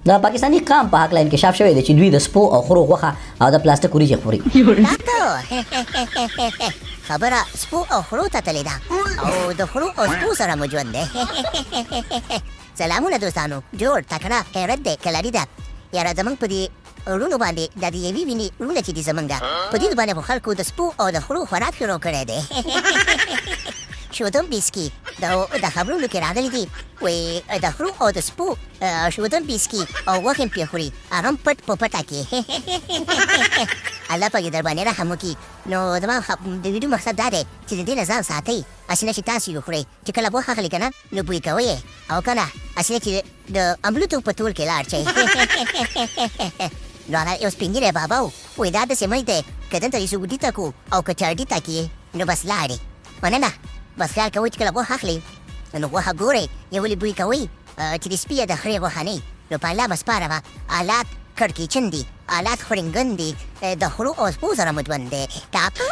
د پاکستاني قام په هکله انکشاف شوی دی چې دوی د سپو او خرو غوښه او د پلاستیک وریجې خوري. تاته خبره سپو او خرو ته تللې ده او د خرو او سپو سره مو ژوند دی. سلامونه دوستانو، جوړ تکړه حیرت دی کلری ده. یاره زمونږ په دې وروڼو باندې دا د یوې وینې وروڼه چې دي زمونږ په دې باندې خو خلکو د سپو او د خرو خوراک شروع کړی دی. شودم بیسکي د د خبرونو کې راغلي دي وایي د خرو او د سپو شودم بیسکي او غوښې هم پرې خوري، هغه هم پټ په پټه کې. الله پاک دې درباندې رحم وکړي. نو زما د ویډیو مقصد دا دی چې د دې نه ځان ساتئ، هسې نه چې تاسو یې وخورئ، چې کله غوښه اخلئ که نه نو بوی کوئ یې او که نه هسې نه چې د املوتو په تول کې لاړ شئ. نو هغه یو سپین ږیری بابا و، وایي دا داسې مړ دی که دلته یې سعودي ته کو او که چرډي ته کې نو بس لاړې. مننه. بس خیال کوئ چې کله غوښه اخلئ نو غوښه ګورئ، یو ولې بوی کوئ چې د سپي یا د خرې غوښه نه وي نو په الله مه سپارمه. آلات کړکېچن دي، آلات خړنګن دي، د خرو او سپو سره مو ژوند دی. ټاپو.